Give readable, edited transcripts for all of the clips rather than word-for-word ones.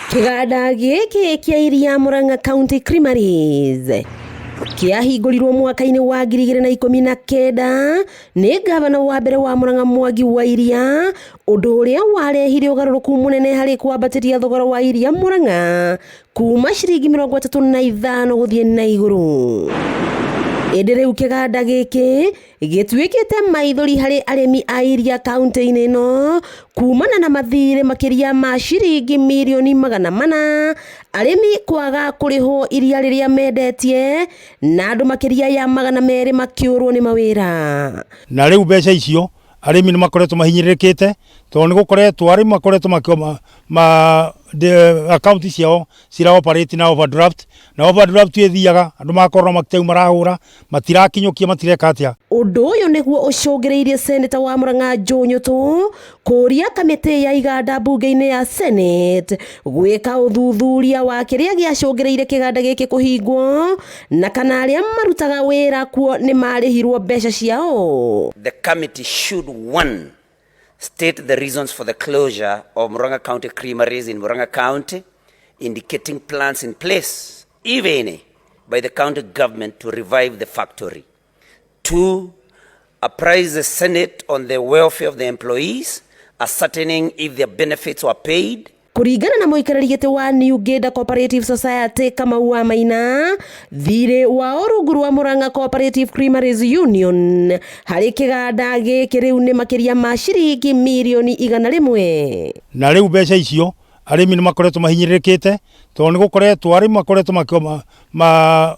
Kĩganda gĩkĩ kĩa iria Murang'a County Creameries kĩahingũrirwo mwaka-inĩ wa 2019 nĩ ngavana wa mbere wa Murang'a Mwangi wa Iria, ũndũ ũrĩa warehire ũgarũrũku mũnene harĩ kwambatĩria thogora wa iria Murang'a kuma ciringi 35 gũthiĩ na igũrũ. Ĩndĩ rĩu kĩganda gĩkĩ gĩtuĩkĩte maithori harĩ arĩmi a iria kaunti-inĩ ĩno kumana na mathirĩ makĩria ma ciringi mirioni 400, arĩmi kwaga kũrĩhwo iria rĩrĩa mendetie na andũ makĩria ya 200 makĩũrwo nĩ mawĩra. Na rĩu mbeca icio arĩmi nĩ makoretwo mahinyĩrĩrĩkĩte tondũ nĩ gũkoretwo arĩmi makoretwo makĩ ma akaunti ciao cira operate na overdraft, na overdraft ĩthiaga andũ magakorwo makĩteu marahũra matirakinyũkia matireka atĩa. Ũndũ ũyũ nĩguo ũcũngĩrĩirie seneta wa Murang'a Joe Nyutu kũũria kamĩtĩ ya iganda mbunge-inĩ ya Senate gwĩka ũthuthuria wa kĩrĩa gĩacũngĩrĩirie kĩganda gĩkĩ kũhingwo na kana arĩa marutaga wĩra kuo nĩ marĩhirwo mbeca ciao. The committee should, one, state the reasons for the closure of Murang'a County Creameries in Murang'a County, indicating plans in place, if any, by the county government to revive the factory. Two, apprise the Senate on the welfare of the employees, ascertaining if their benefits were paid. Kũringana na mũikarĩri gĩtĩ wa New Ngĩnda Cooperative Society Kamau wa Maina, thirĩ wao rungu rwa Murang'a Cooperative Creameries Union harĩ kĩganda gĩkĩ rĩu nĩ makĩria ma ciringi mirioni 100. Na rĩu mbeca icio arĩmi nĩ makoretwo mahinyĩrĩrĩkĩte tondũ nĩ gũkoretwo arĩmi makoretwo makĩ ma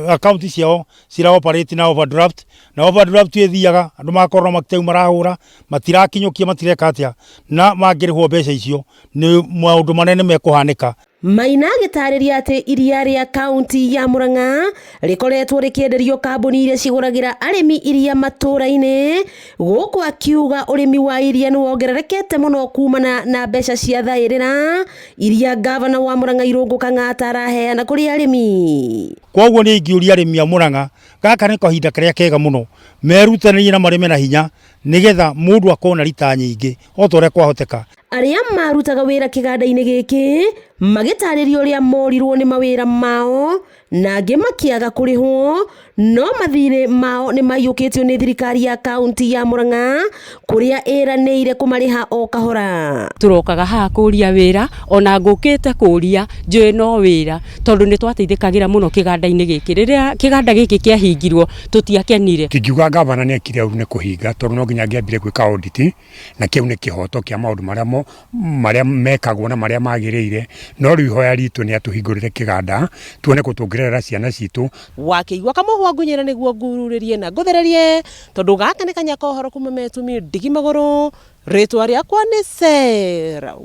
akaunti ciao cira operate na overdraft, na overdraft ĩthiaga andũ magakorwo makĩteu marahũra matirakinyũkia matireka atĩa, na mangĩrĩhwo mbeca icio nĩ maũndũ manene mekũhanĩka. Maina agĩtarĩria atĩ iria rĩa kaunti ya Murang'a rĩkoretwo rĩkĩenderio kambuni iria cigũragĩra arĩmi iria matũũra-inĩ, gũkũ akiuga ũrĩmi wa iria nĩ wongererekete mũno kumana na mbeca cia thaĩrĩra iria ngavana wa Murang'a Irũngũ Kang'ata araheana kũrĩ arĩmi. Koguo nĩ ingĩũria arĩmi a Murang'a, gaka nĩ kahinda karĩa kega mũno merutanĩrie na marĩme na hinya nĩgetha mũndũ akorwo na rita nyingĩ o ta ũrĩa kwahoteka. Arĩa marutaga wĩra kĩganda-inĩ gĩkĩ magĩtarĩria ũrĩa morirwo nĩ mawĩra mao na angĩ makĩaga kũrĩhwo, no mathirĩ mao nĩ maiyũkĩtio nĩ thirikari ya kaunti ya Murang'a kũrĩa ĩranĩire kũmarĩha o kahora. Tũrokaga haha kũria wĩra, ona ngũkĩte kũria njũĩ no wĩra, tondũ nĩ twateithĩkagĩra mũno kĩganda-inĩ gĩkĩ. Rĩrĩa kĩganda gĩkĩ kĩahingirwo tũtiakenire. Tingiuga gavana nĩ ekire ũru nĩ kũhinga, tondũ no nginya angĩambire gwĩka audit, na kĩu nĩ kĩhoto kĩa maũndũ marĩa mo marĩa mekagwo na marĩa magĩrĩire. No rĩu ihoya ritũ nĩ atũhingũrĩre kĩganda tuone kũ tũngĩrerera ciana citũ. Wakĩigua kamũhwa ngunyĩra nĩguo ngururĩrie na ngũthererie, tondũ gaka nĩ kanya ka ũhoro kuma metumi ndigi magũrũ. Rĩtwa rĩakwa nĩ Sarah.